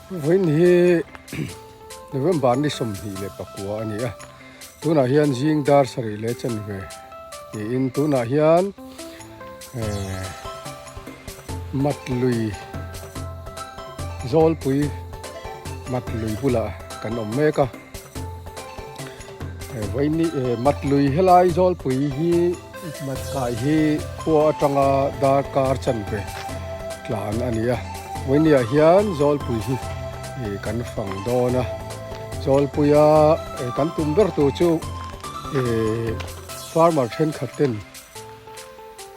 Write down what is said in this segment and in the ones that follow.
Vawiin hi November ni 24 a ni a, tunah hian zing dar sarih leh chanve niin tunah hian eh mat lui zawlpui mat lui bulah kan awm mek a, vawiin ni eh mat lui helai zawlpui hi. Mat kai hi khua atanga darkar chanve tlan a ni a, vawinia hian Zawlpui hi ih kan fang dawn a, Zawlpuia kan tum ber tur chu ih farmer thenkhat ten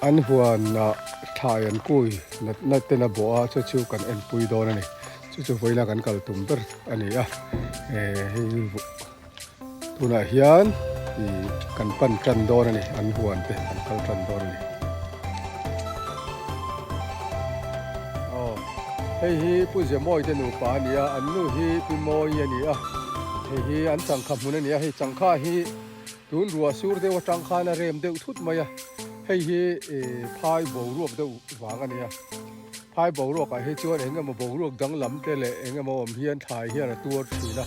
an huanah thlai an kui natna ten a bawh a chu chu kan enpui dawn a ni, chu chu vawiina kan kal tum ber a ni a, eh hei. Tunah hian ih kan pan tan dawn a ni, an huan te kan kal tan dawn a ni. Aw, hei hi Pu Zemawi te nupa a ni a, an nu hi Pi Mawi a ni a, hei hi an changkha hmun a ni a, hei changkha hi tun ruah sur deuh atang khan a rem deuh thut mai a, hei hi ih phai boruak deuh vang a ni a. Phai boruak ah hi chuan eng emaw boruak danglam te leh eng emaw awm hian thlai hian a tuar thin a,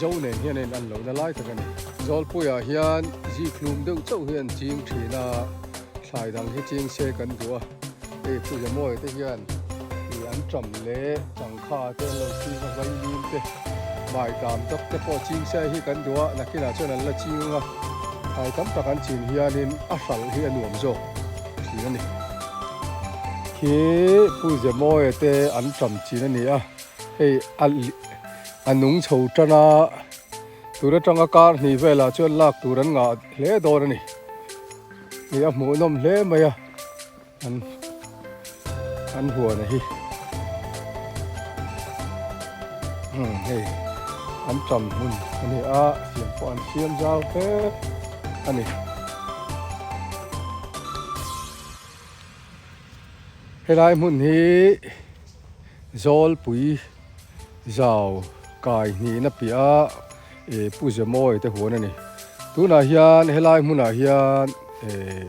zo nen hian a in an lohna lai tak a ni. Zawlpuiah hian zikhlum deuh chauh hi an ching thin a, thlai dang hi ching se kan duh a, hei Puja Mawi te hian ih an ṭam leh changkha te an lo ching a, vailim te maitam tak te pawh ching se hi kan duh a, nakinah chuan an la ching ang a, thlai tam tak an chin hianin a hralh hi a nuam zawk thin a ni. Khi Pu Zemawia te an ṭam chin a ni a, hei a a nung chho tan a, tun atanga kar hnih velah chuan lak tur an ngah hle dawn a ni. Hei a hmuhnawm hle mai a, an an huan a hi. Umm hei an ṭam hmun a ni a, siam pawh an siam zau hle a ni. Helai hmun hi Zawlpui zau kai hnihna piah a Pu Zemawi te huan a ni. Tunah hian helai hmunah hian eh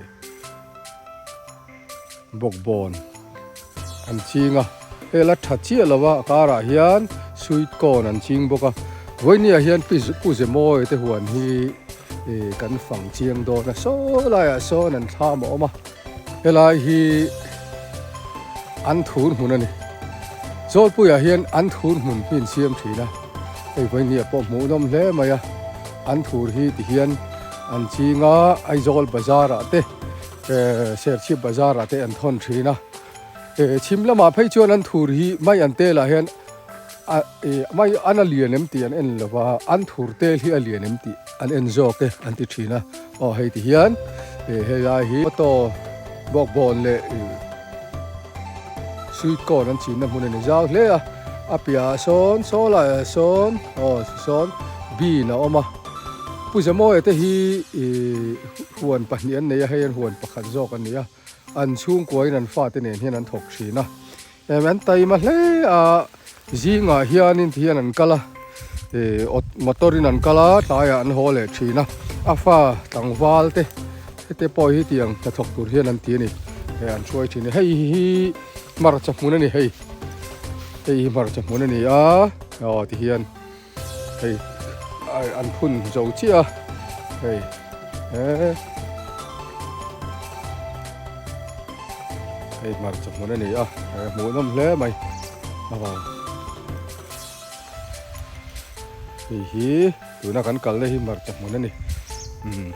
bawkbawn an ching a, hei la tha chiah lo a, a karah hian sweet corn an ching bawk a. Vawinia hian Pu Zemawi te huan hi eh kan fang chiang dawn a, saw laiah sawn an thlam a awm a. Helai hi an thur hmun a ni. Zawlpuiah hian an thur hmun hi an siam thin a, hei vawinia pawh hmuhnawm hle mai a. An thur hi ti hian an ching a, Aizawl bazar ah te eh Serchhip bazar ah te an thawn thin a. Eh chhim lamah phei chuan an thur hi mai an tel ah hian a eh mai an a lian em tih an en lo va, an thur tel hi a lian em tih an en zawk e an ti thin a. Aw hei ti hian eh helai hi auto bawkbawn leh ih sweet corn an chinna hmun a ni zau hle a, a piahah sawn saw laiah sawn aw sawn bean a awm a, Pu Zemawia te hi ih huan pahnih an nei a, hei an huan pakhat zawk a ni a, an chhungkuain an fate nen hian an thawk thin a. Em an taima hle a, zingah hianin ti hian an kal a, ih awt motor in an kal a, tlaiah an haw leh thin a, a fa tlangval te hete pawh hi tiang hnathawk tur hian an ti a ni, eh an hruai thin a ni, hei hi hmarcha hmun a ni hei, hei hi hmarcha hmun a ni a, aw ti hian. Hei an phun zo chiah a hei he hei hmarcha hmun a ni a he hmuhnawm hle mai a vang hei hi tuna kan kalna hi hmarcha hmun a ni umm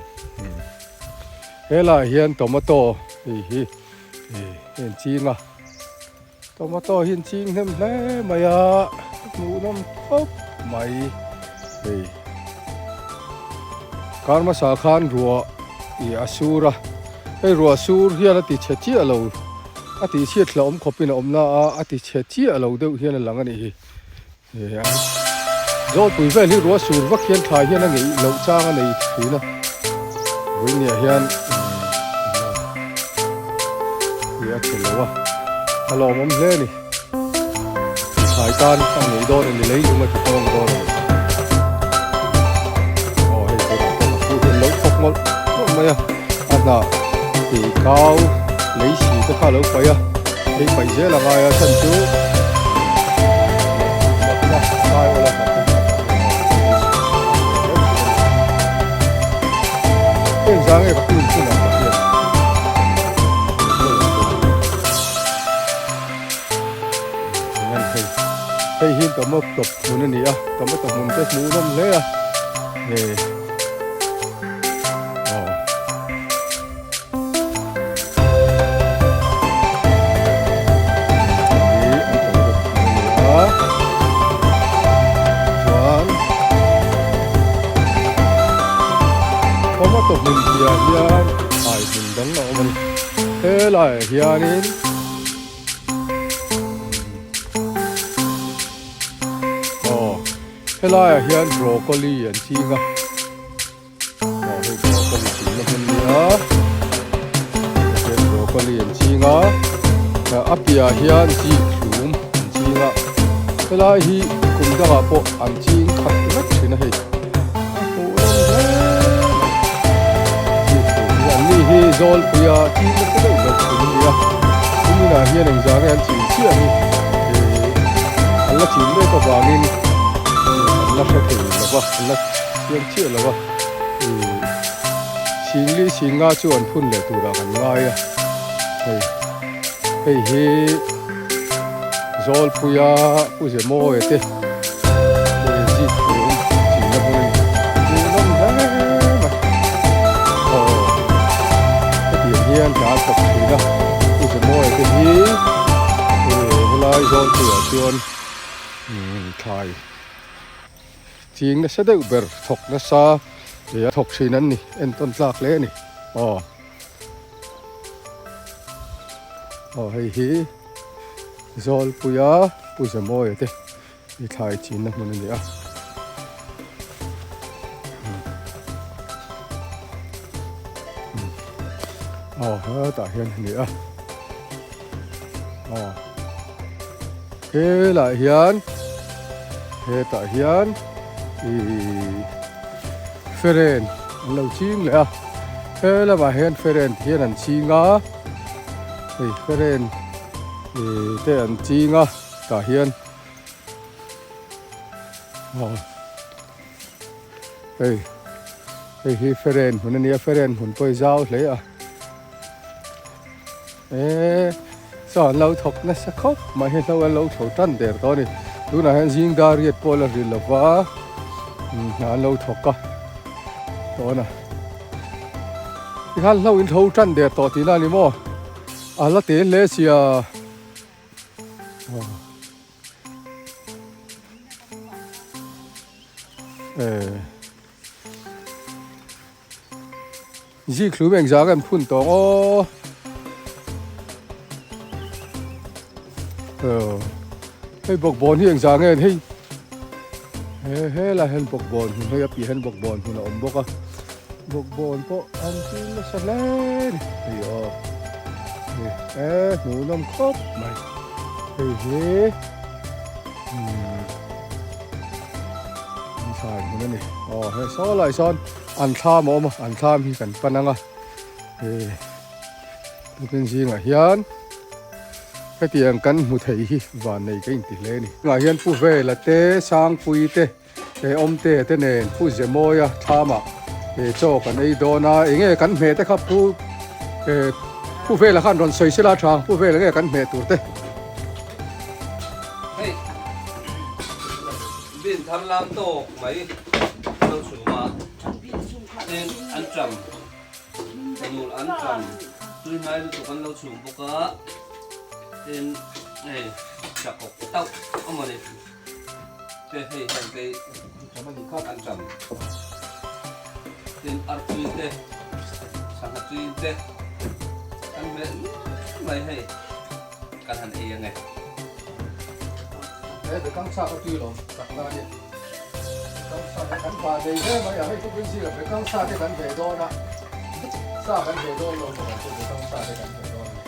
helaiah hian tomato hei hi hei an ching a. Tomato hi an ching hnem hle mai a, hmuhnawm khawp mai hei. Kar hmasa khan ruah ih a sur a, hei ruah sur hian a ti chhe chiah lo, a tih chhiat hlauhawm khawpin a awm na a, a ti chhe chiah lo deuh hian a lang a nih hi. Zawlpui vel hi ruah sur vak hian thlai hian a ngeih loh chang a nei thin a, vawinia hian ih a che lo a, a lawmawm hle a ni. Thlai tan a ngeih dawn a ni lei lung a ti tawng dawn a ni. Aw hei tunah pawh ka pu hian lo thawk mawlh mawlh mai a, a hnah tih kau lei si te kha a lo paih a. Hei paih zel a ngai a chhan chu. a, Saiawla hnawh te hman ah hian Heng zang nge ka pin thin ang ka hriat. Hei hei hi tomato hmun a ni a, tomato hmun te hmuhnawm hle a. Hei aw. Tomato hmun piah hian thlai hmun dang a awm a ni helaiah hianin aw helaiah hian broccoli an ching a. Aw hei broccoli chinna hmun nia tihian broccoli an ching a a piahah hian zik hlum an ching a helai hi kum dangah pawh an ching khat vek thin a hei a hmuh nawm hle mai zik hlum hi an ni hi zawlpuia ching nasa deuh ber thin a ni a kuminah hian engzah nge an chin chiah hi an la chin mek avangin an la hre thei lo va an la. Siam chiah lo a, ih Singli Singa chu an phun leh turah kan ngai a, hei hei hi Zawlpuia Pu Zemawia te zik thum chinna hmun a ni, hmuhnawm hle mai, aw hetiang hian hna a thawk thin a, Pu Zemawia te hi helai Zawlpuiah chuan thlai. Ching nasa deuh ber thawk nasa ih a thawk thin an ni entawn tlak hle a ni aw aw hei hi Zawlpuia Pu Zamawia te i thlai chinna hmun a ni a. Aw hetah hian a ni a aw helaiah hian hetah hian ihh feren an lo ching leh a he lamah hian feren ti hian an ching a hei feren ihh te an ching a tah hian aw. Hei hei hi feren hmun a nia feren hmun pawh hi zau hle a eee saw an lo thawk nasa khawp mai hi hlo an lo thlo tan der tawh a ni tunah hian zing dar riat pawh a la ri lo va hna an lo thawk a tawna tikhan hlo in thlo tan der tawh tihna a ni maw a la te hle sia. Zik hlum engzah kan phun tawng aw hei bawkbawn hi engzah nge hei he helai hian bawkbawn hun hei a piah hian bawkbawn hun a awm bawk a bawkbawn pawh an ching nasa hle a ni hei aw e hmuhnawm khawp mai hei hi. An thlai hmun a ni. Aw he saw lai sawn an thlam a awm a, an thlam hi kan pan ang a. He tukin zingah hian hetiang kan hmu thei hi van nei ka inti hle a ni. Tunah hian Pu Vela te, Sangpui te, he Awmte te nen Pu Zemawia thlamah he chaw kan ei dawn a. Enge kan hmeh te kha Pu Pu Vela khan rawn sawi sela tha ang, Pu Vela nge kan hmeh tur te. Hei bin thar lam tawk mai lo chhum a tin an ṭam nul an ṭam tui hnai lutuk an lo chhum bawk a tin hei chakawk tauh a mawni te hei heng te an ṭam tin artui te sangha tui te an hmeh mai hei. Kan han ei ange. He bekang sa ka tui lawm tak na ani. Bekang sa te kan va nei hle mai a, hei chu Quincy lah bekang sa te kan ve dawn a, sa kan ve dawn lo maw chu bekang sa te kan ve dawn a ni.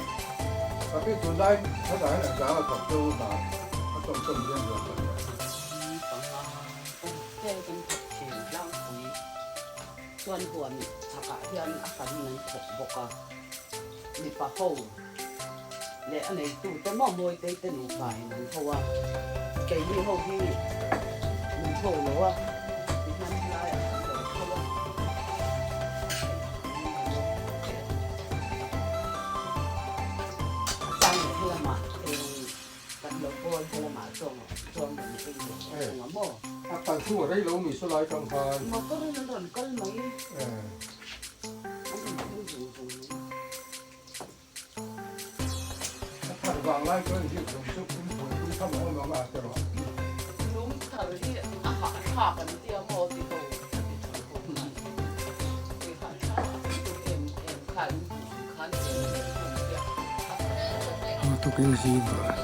Ka pi tunlai hetah hian an zang a thawk deuh hna a tawm tawm hian rawn kan dah hi. Panga te kan thawk thin tlangpui chuan huan chhakah hian a hran in an thawk bawk a, mipa ho. Leh a neitute maw Mawitei te nupa in an ho a, keini ho hi min ho lo a, tihian helaiah kan lo tho a. A chang leh helamah eng kan lo bawl helamah chuan chuan rawn ei leh thung a maw. A kal chhung a rei lo mi saw lai tang khan. Motor in an rawn kal mai. An rawn thleng zung zung mai. A thar vang lai chuan zir tum chu pum pui pui tham a awm ang a ti rawh. Lung thar hi a hah thlak an tia maw ti ho a ti tha ho khan. Ti hah thlak tuk em em kha in hmuh khan em em hlawm tia a thar A tukin zingah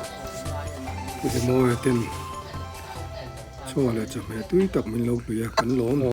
Pu Zemawia ten chaw leh chawhmeh tui tak min lo hlui a kan lawm.